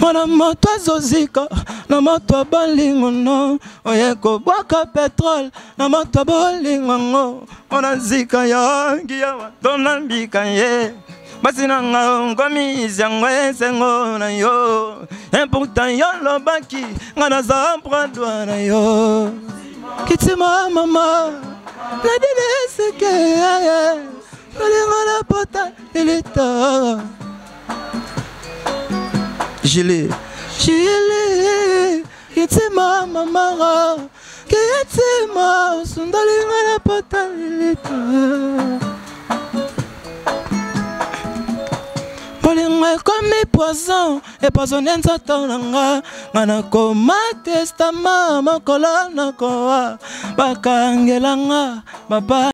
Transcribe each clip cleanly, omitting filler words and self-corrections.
Mwana moto azozika na moto ya bolingo no oye kobwaka petrole na moto ya bolingo yango mpo zika yangi yawa to nambika ye basi na nga nkomisi yango esengo na yo et pourtant yo lobaki nga naza bras droit na yo. Kitima mama nadine eseke tolinga na pota lilita Julie Julie kitima mama kitima osundolinga na pota lilita. Bolingo ekomi poison epoisonne nzoto na nga nga nakoma testament mokolo nakowa bakangela nga baba.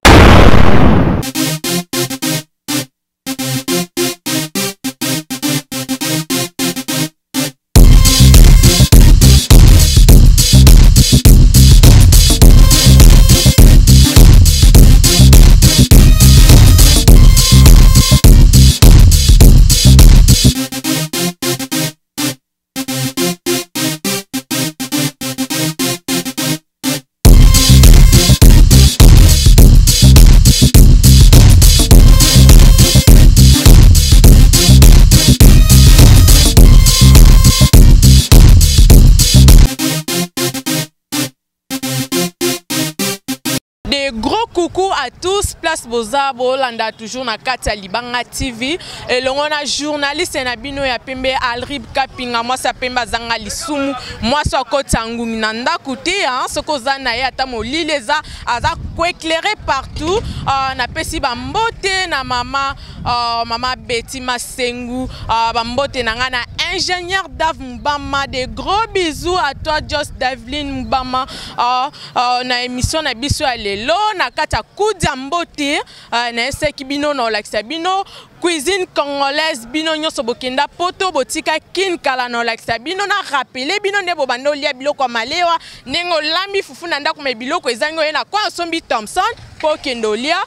Des gros coucou à tous, place Boza, Bolanda, toujours na kati ya Libanga TV. Elongo na journaliste na bino ya pembe Alrib Kapinga, mwasi ya pembe azanga lisumu, mwasi akota ngungi na ndaku te, hein, soko oza na ye ata molili eza, aza koéclairer partout. Na pesi ba mbote na mama Betty Masengu, ba mbote na nga na ingénieur Dave Mbama, des gros bisous à toi Joss Davlin Mbama. Na émission na biso ya lelo na kati ya Kudia Mbote, na eseki bino na olakisa bino cuisine congolaise bino nyonso bokenda poto botika kin kala na olakisa bino na rappeler bino nde bobanda olia biloko ya malewa ndenge olambi fufu na ndako me biloko ezangi oye na kwa osombi Thomson po okende olia.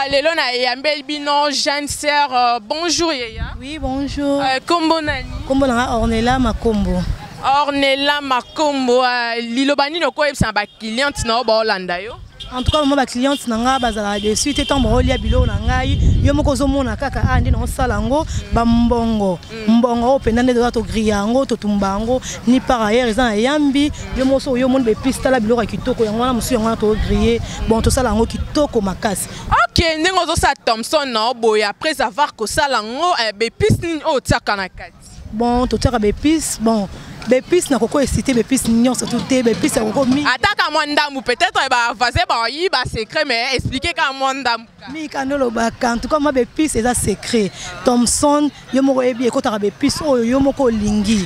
Lelo na eyambeli bino jeune sœur, bonjour Yeya. Oui, bonjour. Kombo nani? Kombo na Ornella Makombo. Ornella Makombo, liloba nini okoyebisa na ba cliente na yo baolanda yo? En tout cas, moi, ba cliente na nga bazala de suite tant baolia biloko na ngai, yo moko ozomona kaka ah nde naosala yango ba mbongo. Mbongo oyo mpenza nde toza togrille yango, totumba yango, ni par ailleurs eza na yambi, yo moko soki omoni ba épices tala biloko ya kitoko yango wana mosusu yango wana togrille, bon tosala yango kitoko makasi. Ok, ndenge ozosala Thomson na yo boye après avoir kosala yango, ba épices nini oyo otiaka na kati? Bon, totiaka ba épices, bon ba épices na koko cité ba épices nyonso tout te, ba épices ya koko mingi. Ataka mwa ndambu peut-être ba voisin ba yi ba secret mais expliquer ka mwa ndambu. Mi ka ndolo ba en tout cas moi ba épices eza secret. Thomson yo moko yebi ekotaka ba épices oyo yo moko olingi.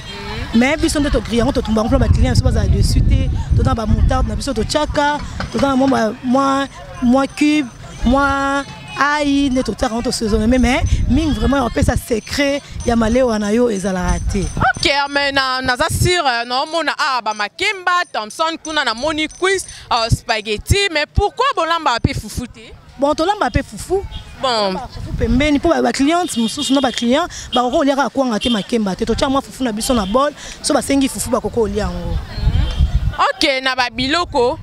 Mais biso nde to grille yango totumba yango ba client biso bazala dessus te, totanga ba moutarde na biso totiaka, totanga mwa mwa mwa cube, mwa aïe nde totiaka yango tosaisonne, mais mingi vraiment opesa secret ya malewa na yo ezalaka te. Ok, mais na naza sûr na omona ah ba makemba Thomson kuna na moni quiz spaghetti, mais pourquoi bolamba pe fufu te? Bon, tolamba pe fufu. Bon. Fufu pembeni po ba cliente mosusu na ba client ba koko oliaka kwanga te makemba te, totia mwa fufu na biso na bol, so basengi fufu ba koko olia yango. Ok, na ba biloko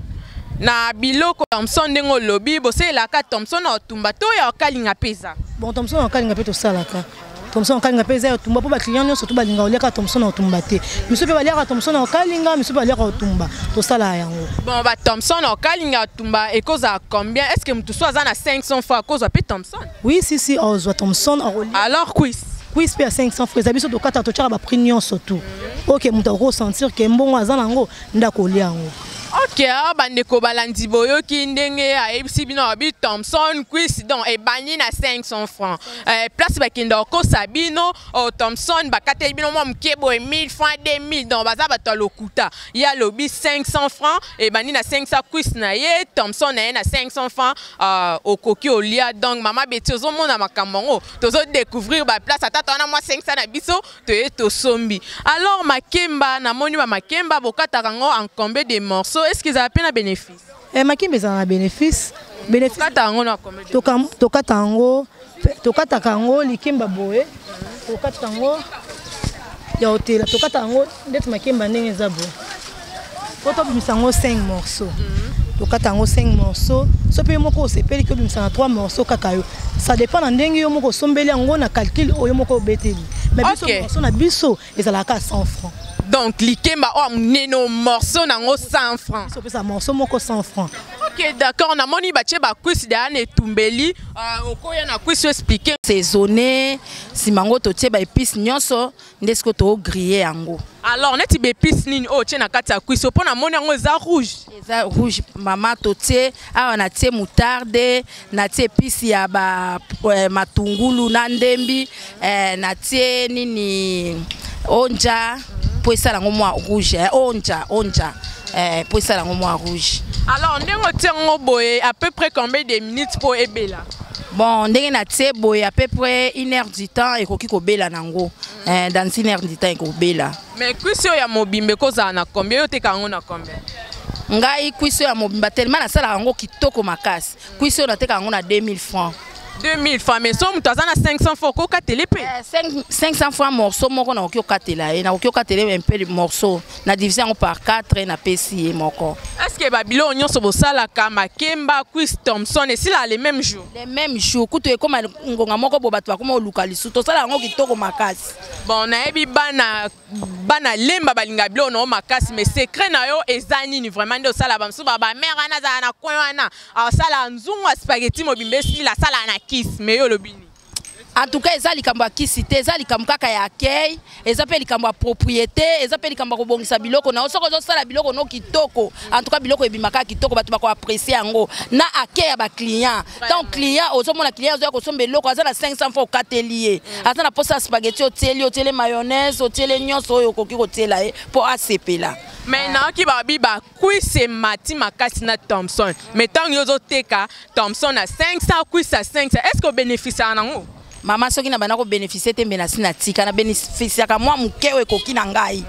na biloko Thomson ndenge olobi bosalelaka Thomson na otumba to ya okalinga peza? Bon, Thomson na okalinga pe tosalaka. Thomson okalinga pe eza ya otumba po ba client nyonso to balinga oliaka Thomson na otumba te. Miso pe baliaka Thomson na okalinga, miso pe baliaka otumba, tosala yango. Bon, ba Thomson na okalinga otumba ekozala combien? Est-ce que mutu so aza na 500 francs akozwa pe Thomson? Oui, si si, ozwa Thomson, okolia. Alors quiz. Quiz pe ya 500 francs, eza biso tokata totiaka ba prix nyonso tout. Ok, mutu ako sentir ke mbongo aza nango ndako olia yango. Ok, bandeko balandi boyoki ndenge ayebisi bino abi Thomson quiz donc ebandi na 500 francs. Place bakenda kokosa bino, oh, Thomson bakateli bino mwa moke boye 1000 francs, 2000, donc baza bato ya lokuta. Ya lobi 500 francs ebandi na 500 quiz na ye, Thomson na ye na 500 francs, okoki olia. Donc mama Betty ozomona makambo yango, tozo découvrir ba place ata towana mwa 500 na biso toye tosombi. Alors makemba namoni ba makemba bokataka yango en combien de morceaux? Est-ce qu'ils ont peine à bénéfice? Makemba ezala na bénéfice. Bénéfice. Tokata yango na combien de morceaux? Tokata yango, tokataka yango likemba boye. Tokataka yango. Ya kotela, tokata yango ndeti makemba ndenge eza boye, po tobimisa yango 5 morceaux. Tokata yango 5 morceaux. So mpe yo moko osepeliki, obimisa na 3 morceaux kaka yo. Ça dépend na ndenge yo moko osombeli yango, na calcul oyo yo moko obeteli. Mais biso, morceau na biso ezalaka 100 francs. Donc likemba oyo monene, morceau nango 100 francs? Biso opesa morceau moko 100 francs. Ok, d'accord. Namoni batie bacuisse deya na etumbeli. Okoya na cuisse, expliquer. Saisonné, nsima yango totie baépice nyonso, nde sikoyo togriller yango. Alors neti baépice nini oyo otie na kati ya cuisse? Mpo namoni yango eza rouge. Eza rouge, mama. Totie awa, natie moutarde, natie épice ya ba matungulu na ndembi, natie nini, onja, mpo esala yango mwa rouge, onja, mpo esala yango mwa rouge. Alors ndenge otie yango boye, à peu près combien de minutes mpo ebela? Bon, ndenge natie boye, à peu près une heure du temps ekoki kobela nango. Dans une heure du temps ekobela. Mais cuisse oyo ya mobimba ekozala na combien? Oyo oteka yango na combien? Ngai, cuisse oyo ya mobimba, tellement nasalaka yango kitoko makasi, cuisse oyo nateka yango na 2000 francs. 2000 francs. Mais so moto aza na 500 francs, okokatele mpe? 500 francs morceau moko, nakoki okatela ye, nakoki okatela ye mpe morceau, na divise yango par 4, napesi ye moko. Est ce que babiloko nyonso bosalaka, makemba, cuisse, thomson, esilaka le même jour? Le même jour. Kutu ekóma ngonga moko bo bato bakóma oluka lisu. Tosala yango kitoko makasi. Bon, nayebi bana Lemba balinga biloko na yo makasi, mais secret na yo eza nini vraiment nde osala? Bamosusu ba bamare wana azala na coin wana, asala nzungu ya spaghetti mobimba esila, asala na kisi, mais yo olobi nini? En tout cas, eza likambo ya kisi te, eza likambo kaka ya accueil, eza mpe likambo ya propriété, eza mpe likambo ya kobongisa biloko na yo. Soki ozosala biloko no kitoko, en tout cas biloko ebimaka kitoko, bato bakoapprécier yango na accueil ya baclient. Donc client, ozomona client azoya kosomba eloko, aza na 500 francs, okateli ye. Aza na posa ya spaghetti, otieli, otiele mayonnaise, otiele nyonso oyo okoki kotiela ye mpo asepela. Mais nayoki babi bacuisse emati makasi na thomson, mais ntango yo ozoteka thomson na 500, cuisse ya 500, est ce que obénéficiaka nango? Mama, soki na banda kobénéficier te, mbe nasi natika. Na bénéficiaka mwa moke oyo ekoki na ngai,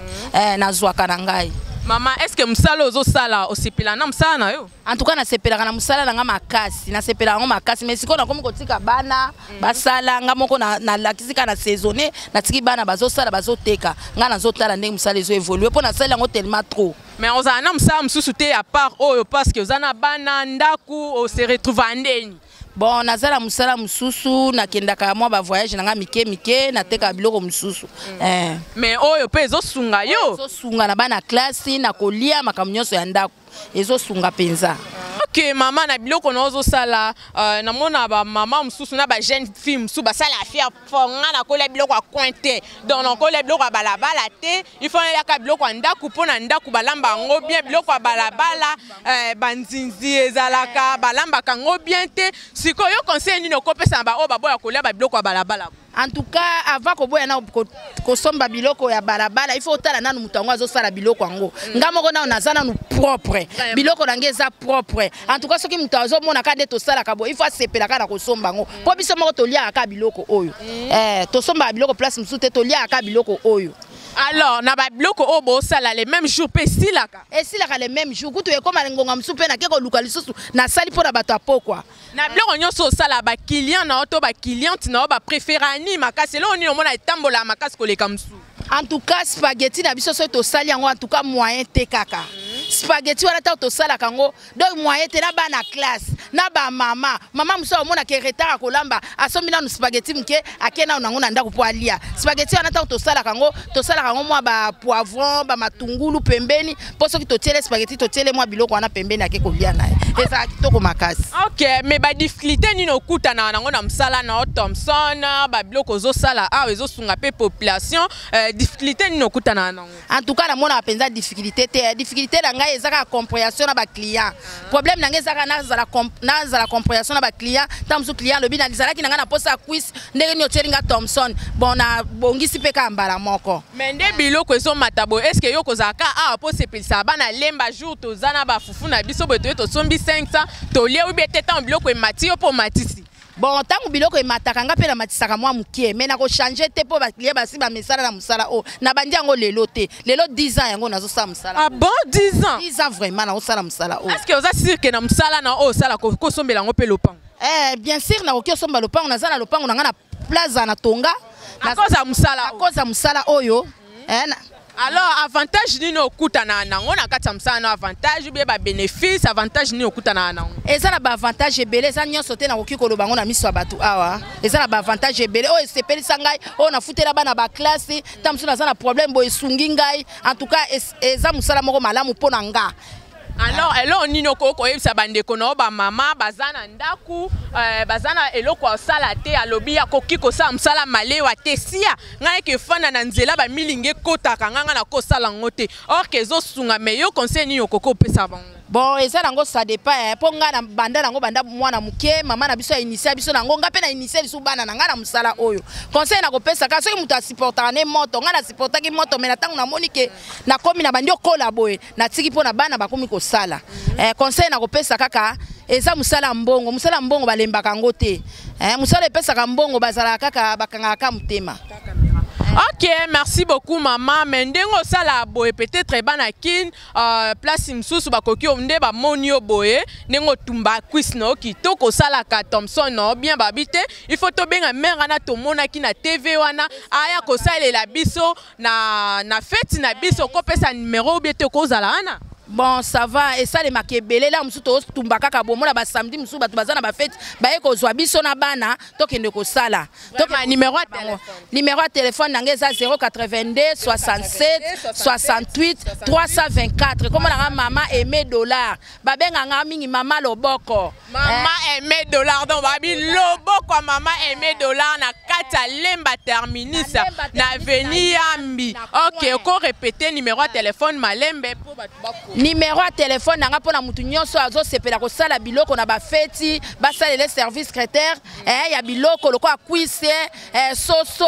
nazwaka na ngai. Mama, est ce que mosala ozosala, osepela na mosala na yo? En tout cas, nasepelaka na mosala na nga makasi, nasepelaka yango makasi. Mais sikoyo nakomi kotika bana basala, nga moko nalakisi kaka na saisonne, natiki bana bazosala, bazoteka, nga nazotala ndenge mosala ezoévoluer, mpo nasali yango tellement trop. Mais ozala na mosala mosusu te à part oyo? Parce que oza na bana, ndako, ose retrouve ndeni? Bon, naza na mosala mosusu, nakendaka mwa bavoyage na nga mike mike, natekaka biloko mosusu. Mais oyo mpe ezosunga yo? Ezosunga na bana classe, na kolia, makambo nyonso ya ndako, ezosunga mpenza. Ok, mama, na biloko na ozosala, namona bamama mosusu na bajeune fille mosusu basala affaire fort: nga nakolia biloko ya coin te, donc nakolia biloko ya balabala te, il faut naliaka biloko ya ndako, mpo na ndako balamba yango bien. Biloko ya balabala, banzinzi ezalaka, balambaka yango bien te. Sikoyo yo, conseil nini okopesa na baoyo baboya kolia babiloko ya balabala? En tout cas, avant koboya na kosomba biloko ya balabala, il faut otala nanu moto yango azosala biloko yango. Nga moko nanu naza nanu propre, biloko na ngai eza propre. En tout cas, soki moto azomona kaka nde tosalaka boye, il faut asepela kaka na kosomba yango, mpo biso moko toliaka kaka biloko oyo. Tosombaka biloko place mosusu te, toliaka kaka biloko oyo. Alors na babiloko oyo bosala, le même jour mpe esilaka? Esilaka le même jour. Kutu ekóma ngonga mosusu mpe nake koluka lisusu, nasali mpo na bato ya pokwa. Na biloko nyonso osala, baclient na yo to bacliente na yo bapréféra nini makasi? Eloko nini omona etambola makasi koleka mosusu? En tout cas, spaghetti na biso, soki tosali yango, en tout cas moyen te. Kaka spaghetti wana, ntango tosalaka yango, donc moyen te, na bana classe, na bamama. Mama mosusu aomonaka retard ya kolamba, asombi nanu spaghetti moke, ake nanu nango na ndako mpo alia spaghetti wana. Ntango tosalaka yango, tosalaka yango mwa bapoivron, bamatungulu pembeni, mpo soki totiele spaghetti, totiele mwa biloko wana pembeni, ake kolia na ye, ezalaka kitoko makasi. Ok, mais badifficulté nini okutanaka nango na mosala na yo, thomson, babiloko ozosala awa ezosunga mpe population, difficulté nini okutanaka nango? En tout cas, namonaka mpenza difficulté te. Difficulté na ngai eza kaka compréhension na baclient. Problème na ngai eza kaka nazala compréhension na baclient. Ntango mosusu client alobi: nazalaki na ngai na posa ya cuisse, ndenge nini otieli nga thomson? Bon, nabongisi mpe kaka mbala moko. Mais nde biloko ezomata boye, est ce que yo kozala kaka awa mpo osepelisaka bana Lemba? Jour toza na bafufu na biso boye, toye tosombi 500, tolie, oyebi ete ntango biloko emati, yo mpo omatisi? Bon, ntango biloko emataka, nga mpe namatisaka mwa mokie, mais nakochanger te, mpo baclient basi bamesala na mosala oyo. Nabandi yango lelo te, lelo 10 ans yango nazosala mosala. Ah bon, 10 ans? 10 ans vraiment nazosala mosala oyo. Est ce que oza sûr que na mosala na oyo osala, kosombela yango mpe lopango? Bien sûr, nakoki osomba lopango. Naza na lopango na ngai na Plaza na Tonga. À cause ya mosala oyo? À cause ya mosala oyo. Eh, Alors avantage nini okutana nango na kati ya mosala na avantage ou bien babénéfice, avantage nini okutana nango? Eza na baavantage ebele, eza nyonso te nakoki koloba yango na miso ya bato awa. Eza na baavantage ebele oyo esepelisa ngai, oyo nafutela bana baklasse. Ta mosusu naza na problème boye, esungi ngai. En tout cas eza mosala moko malamu mpo na nga. Alors eloko nini okoki koyebisa bandeko na yo, bamama baza na ndako, baza na eloko ya kosala te, alobi akoki kosala mosala malewa te, sia ngai eke efanda na nzela, bamilingi ekotaka ngai, ngai nakosala yango te, or ke ezosunga? Mais yo, conseil nini okoki kopesa bango? Bon, eza nango, ça dépend, eh, mpo ngai na banda nango banda mwana moke. Mama na biso ainitia biso nango, ngai mpe na initie lisu bana na ngai na mosala oyo. Conseil nakopesa kaka, soki moto asupportaka ne moto, ngai nasupportaki moto, mais na ntango namoni ke nakomi na bandi okola boye, natiki mpo na bana bakomi kosala. Conseil nakopesa kaka, eza mosala ya mbongo. Mosala ya mbongo balembaka yango te. Mosala epesaka mbongo, bazalaka kaka, bakangaka kaka motema. Ok, merci beaucoup mama. Mais ndenge osala boye, peut-être bana Kin, place mosusu bakoki nde bamoni yo boye, ndenge otumba cuisse na yo kitoko, osalaka thomson na yo bien, babi te, il faut tobenga mare wana tomonaki na TV wana, aya kosalela biso na fête na biso. Kopesa numéro ou bien te kozala wana? Bon, ça va, esalemaka ebele. La mosusu totumba kaka bomona basamedi mosusu, bato baza na bafête, baye kozwa biso na bana, tokende kosala. Numéro ya téléphone? Numéro ya telefone na ngai eza 082 67 68 324. Kombo na nga Mama Aimé Dollar, babenganga mingi Mama Loboko. Mama Aimé Dollar, donc babi loboko ya Mama Aimé Dollar na kati ya Lemba Terminus, na avenue Yambi. Ok, okorépéter numéro ya telefone malembe mpo bato bako Numéro ya telefone na nga, mpona mutu nyonso azosepela kosala biloko na bafeti, basalela service traiteur ya biloko lokola cuisse, soso,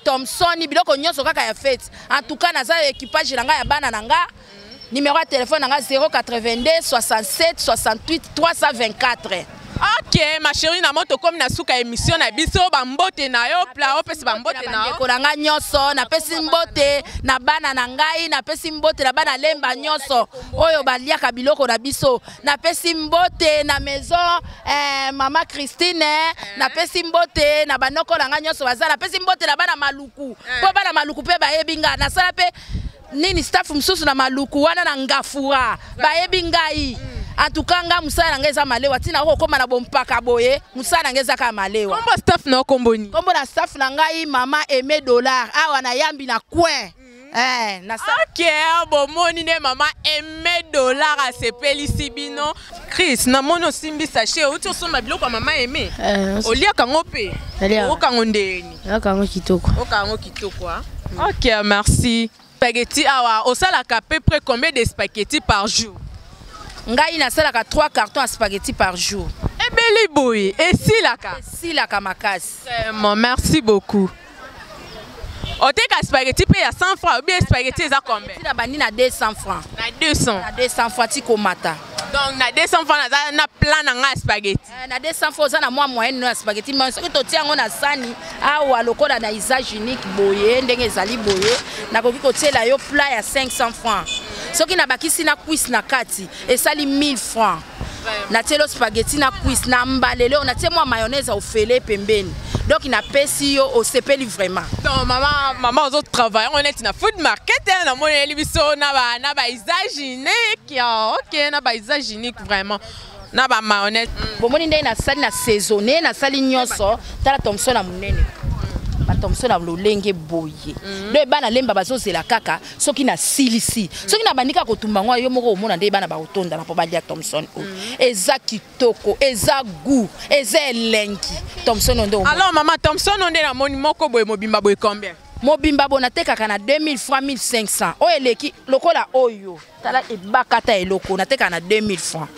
thomson, biloko nyonso kaka ya feti. En tout cas naza équipage na ngai ya bana na nga. Numéro ya telefone na nga 082 67 68 324. Ok, ma chérie, na mo tokomi na suka émission na biso. Bambote na yo, pla opesi bambote na yo. Bandeko na ngai nyonso, napesi mbote na bana na ngai, napesi mbote na bana Lemba nyonso oyo baliaka biloko na biso, napesi mbote na maison Mama Christine, napesi mbote na banoko na ngai nyonso baza, napesi mbote na bana Maluku, mpo bana Maluku mpe bayebi ngai. Nasala mpe nini, staff mosusu na Maluku wana na Ngafura, bayebi ngai. En tout cas nga mosala na ngai eza malewa, ntina okokóma na bompaka boye, mosala na ngai eza kaka malewa. Kombo staff na yo, kombo nini? Kombo na staff na ngai Mama Aimé Dollar, awa nayambi na coin. Ok, bomoni nde Mama Aimé Dollar asepelisi bino. Chris, namoni osimbi sachet, outi osomba biloko ya Mama Aimé. Oliaka yango mpe? Oyokango ndeni? Oyokango kitoko. Oyokango kitoko. Ok, merci. Spaghetti awa, osalaka à peu près combien de spaghetti par jour? Ngai nasalaka 3 cartons ya spaghetti par jour. Ebele boye, esilaka? Esilaka makasi. Vraiment, merci beaucoup. Oteka spaghetti mpe ya 100 francs ou bien spaghetti eza combien? Na bandi na 200 francs. Na 200? Na 200 francs ti komata. Donc na 200 francs naza na plan na ngai ya spaghetti? Na 200 francs oza na mwa moyenne no ya spaghetti. Mais soki totia yango na sani awa lokola na usage unique boye, ndenge ezali boye, nakoki kotiela yo plat ya 500 francs. Soki nabakisi na cuisse na kati, esali 1000 francs. Natieli yo spaghetti na cuisse na mbalele oyo, natie mwa mayonnaise ya ofele pembeni, donc napesi yo, osepeli vraiment. Donc mama, mama ozotravaille yango neti na food market, namoni oyeli biso na ba usage unique. Ok, na ba usage unique vraiment, na ba mayonnaise. Bomoni ndenge nasali na saisonne, nasali nyonso. Tala thomson na monene, bathomson na lolenge boye. Donc bana Lemba bazozela kaka soki nasilisi, soki nabandi kaka kotumba ngo, yo moko omona nde bana bakotondana mpo balia thomson oyo. Eza kitoko, eza goût, eza elengi, thomson oyo nde. Alors mama, thomson oyo nde namoni moko boye, mobimba boye, combien? Mobimba boye natekaka na 2000 francs, 1500. Oyo eleki lokola oyo, tala ebakata eloko, natekaka na 2000 francs.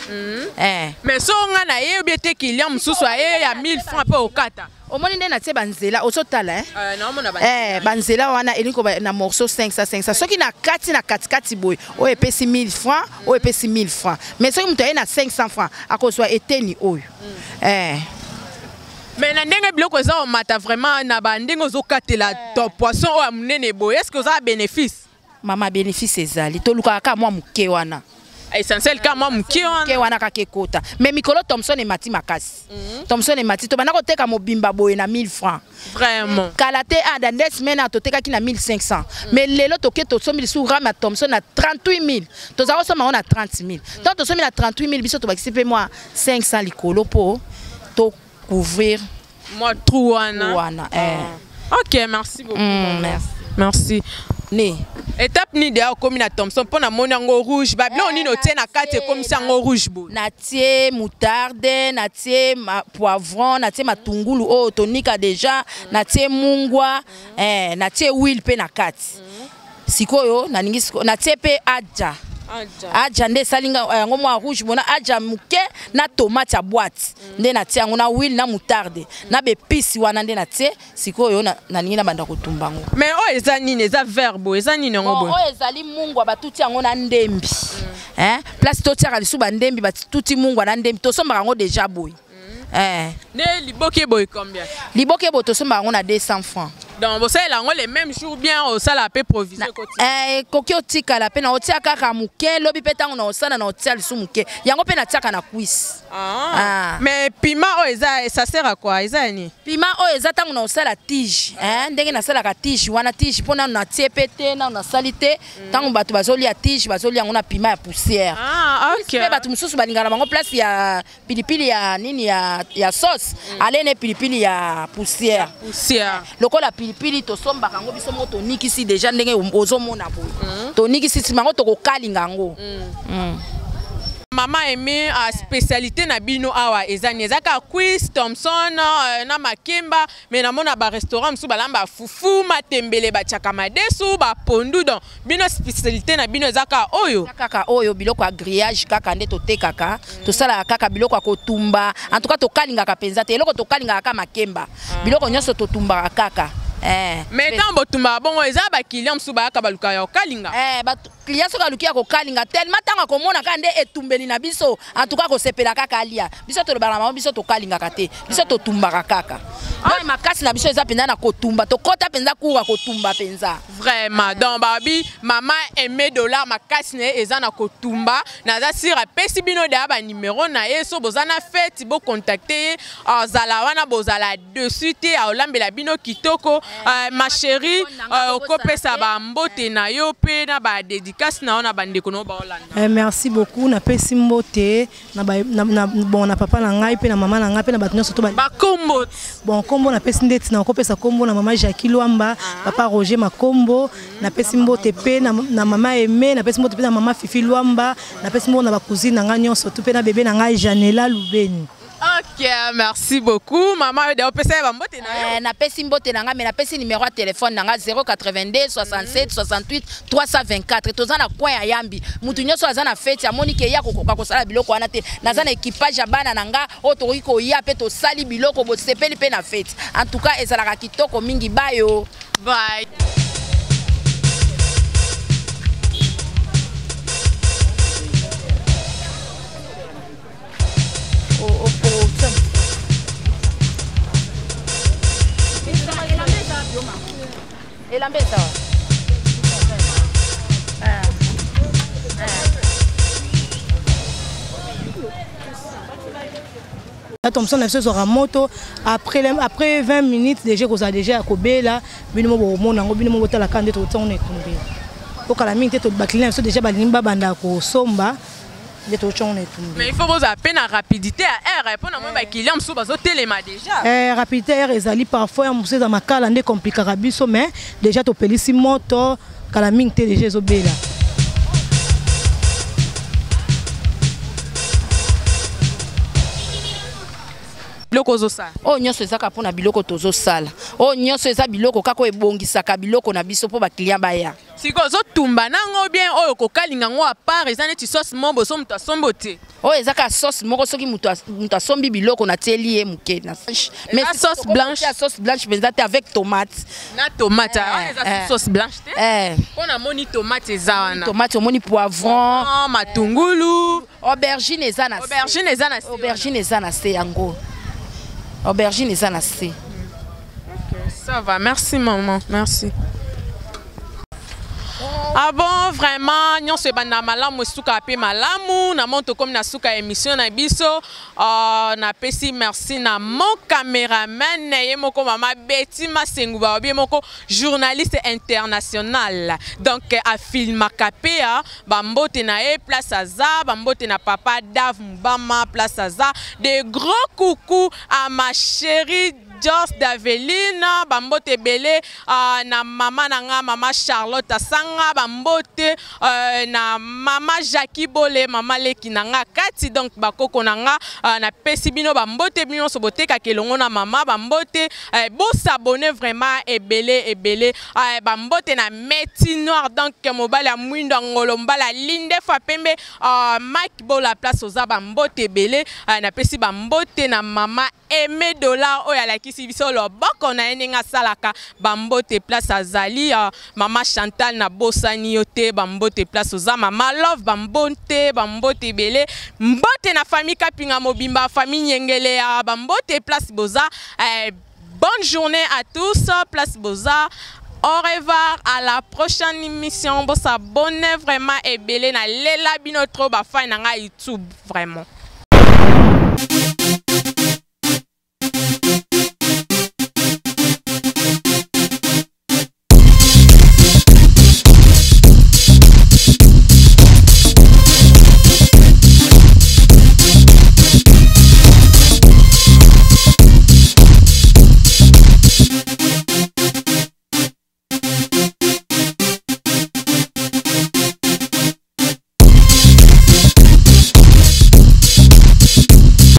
Mais so nga nayebi ete client mosusu aye ya 1000 francs mpe okata? Omoni nde natie banzela, ozotala, eh? Banzela wana elingi koba na morceau 500 500. Soki na kati na katikati boye, oyo epesi 1000 francs, oyo epesi 1000 francs. Mais soki moto aye na 500 francs, akozwa eteni oyo. Mais na ndenge biloko eza omata vraiment, na bandenge ozokatela to poisson oyo ya monene boye, est ce que oza bénéfice? Mama, bénéfice ezali, tolukaka kaka mwa moke wana. Essentiel ka mwa moke wana. Moke wana kaka ekota. Mais mikolo Thomson emati makasi. Thomson emati, tobanda koteka mobimba boye na 1000 francs. Vraiment. Kala te, ah, dans deux semaines, ah, totekaki na 1500. Mais lelo toke tosombi lisusu rame ya Thomson na 38000. Tozala kosomba yango na 30000. Tant tosombi na 38000, biso tobakisi mpe mwa 500 likolo mpo to couvrir mwa trou wana. Wana, eh. Ok, merci beaucoup. Merci. Merci. Ne. Étape ni deya okomi na Thomson mpo namoni yango rouge, babiloko nini otie na kati ekomisi yango rouge boye? Natie moutarde, natie poivron, natie matungulu oyo tonika déjà, natie mungwa, natie huile mpe na kati. Sikoyo nalingi natie mpe adja. Adja nde esali nga yango mwa rouge bona adja moke na tomate ya boîte. Nde natie yango na huile na moutarde. Na bepisi wana nde natie. Sikoyo nalingi na banda kotumba yango. Mais oyo eza nini? Eza vert boye, eza nini yango boye? Oyo ezali mungwa, batuti yango na ndembi. Hein? Place totiaka lisusu ba ndembi, batuti mungwa na ndembi, tosombaka yango déjà boye. Ne liboke boye combien? Liboke boye tosombaka yango na 200 francs. Donc bosalela yango les mêmes jours bien osala pe provision Na koti? Koki otikala pe na otia kaka moke, lobi pe ntango na osala na otia lisusu moke. Yango pe natiaka na cuisse. Mais piment oyo eza, ça sert à quoi? Eza nini? Piment oyo eza ntango na osala tige, hein? Ndenge nasalaka tige wana, tige mpo nanu natie pe te, nanu nasali te. Ntango bato bazolia tige, bazolia yango na piment ya poussière. Ok. Pe bato mosusu balingaka na bango place ya pilipili ya nini ya sauce, alene pilipili ya poussière. Poussière. Lokola pilipili tosombaka yango biso moko tonikisi déjà ndenge ozomona boye. Tonikisi nsima yango tokokalinga yango. Mama Aimée, a spécialité na bino awa eza ni eza ka cuisse Thomson na makemba, mais na mona ba restaurant musu balamba fufu, matembele, ba tchaka madesu, ba pondu. Donc bino spécialité na bino eza ka oyo. Eza kaka oyo biloko ya grillage kaka nde totekaka, tosalaka kaka biloko ya kotumba. En tout cas tokalingaka penza te, eloko tokalingaka kaka makemba. Biloko nyonso totumbaka kaka. Mais tant botumba bongo eza ba client musu bayaka baluka ya kokalinga. Ba client soki aluki ya kokalinga tellement ntango akomona kaka nde etumbeli na biso, en tout cas kosepela kaka alia. Biso tolobaka na bango, biso tokalingaka te, biso totumbaka kaka. Donc makasi na biso eza mpenza na kotumba, tokota mpenza cour ya kotumba mpenza. Vraiment, donc babi mama Aimée Dollar makasi na ye eza na kotumba, naza sire apesi bino deya ba numéro na ye, so boza na fête bo contacter ye, azala wana bozala dessus te, aolambela bino kitoko. Ma chérie, okopesa ba mbote na yo pe na ba dédicace na yo na ba ndeko na yo baolanda. Merci beaucoup, napesi mbote na ba, na, na, bon, na papa na ngai pe na mama na ngai pe na bato nyonso to ba Ba kombo. Bon, kombo napesi ndeti na okopesa kombo na mama Jackie Lwamba, papa Roger Makombo, napesi mbote pe na mama Aimée, napesi mbote pe na mama Fifi Lwamba, napesi mbote na ba cousine na ngai nyonso tout pe na bébé na ngai Janela Lubeni. Ok, merci beaucoup. Maman, yo opesa ba mbote na yo. Napesi mbote na nga, mais napesi numéro ya téléphone na nga 082 67 68 324. Toza na coin ya Yambi. Mutu nyonso aza na fête, amoni ke ya kokoka kosala biloko wana te. Naza na équipage ya bana na nga, oyo tokoki koya pe tosali biloko, bosepeli pe na fête. En tout cas, ezalaka kitoko mingi, bayo. Bye. Elamba eza wa? Thomson na biso ezwaka moto après 20 minutes déjà kozala déjà ya kobela, bino mo bomona yango, bino mo botalaka nde tokotia ngo na etumbeli. Okala mingi te, ba client na biso déjà balingi babanda kosomba nde tokotia ngo na etumbeli. Mais il faut bozala pe na rapidité ya air, mpo na moi ba client mosusu bazotelema déjà. Rapidité ya air ezali parfois ya mosusu eza makala nde compliquaka biso, mais déjà topelisi moto kala mingi te déjà ezobela. Biloko ozosala? Oyo nyonso ezaka mpona biloko tozosala. Oyo nyonso eza biloko kaka oyo ebongisaka biloko na biso mpo ba client baya. Sikoyo ozotumba nango bien oyo kokalinga yango à part eza neti sauce moko so moto asombi te. Oyo eza kaka sauce moko soki moto asombi biloko natieli ye moke na sauce. Mais Eza sauce sikoyo blanche. tia sauce blanche mpenza te avec tomate. Na tomate, wana eza sauce blanche te? Mpo namoni tomate eza wana. Tomate, omoni poivron. Ah, matungulu. Aubergine eza na se. Aubergine eza na se. Aubergine eza na se yango. Aubergine eza na se. Ok, ça va. Merci maman, merci. Ah bon, vraiment, nyonso ebanda malamu esuka pe malamu. Na monto comme na suka émission na biso. Napesi merci na mon cameraman ye moko mama Betty Masengu ba ye moko journaliste international. Donc afilmaka pe bambote na ye place aza, bambote na papa Dave Mbama place aza. De gros coucou à ma chérie Jos Daveline, bambote ebele na mama na nga mama Charlotte Asanga, bambote na mama Jackie Bole, mama leki na nga kati, donc bakoko na nga na pesi bino bambote bino nyonso botekaka elongo na mama, bambote bosabonner vraiment ebele ebele, bambote na Métis Noir, donc mobali ya mwindo ya ngolo mbala linde fa pembe, Mike Bola place oza, bambote ebele, napesi bambote na mama Aimé Dollar oyo alakisi biso loboko na ye ndenge asalaka, bambote place azali, mama Chantal na bosani yo te, bambote place oza, mama Love, bambote, bambote ebele, mbote na famille Kapinga mobimba, famille Nyengele, ya bambote place boza, bonne journée à tous place boza. Au revoir à la prochaine émission. Bo s'abonner vraiment ebele na lela bino trop ba fan na YouTube vraiment.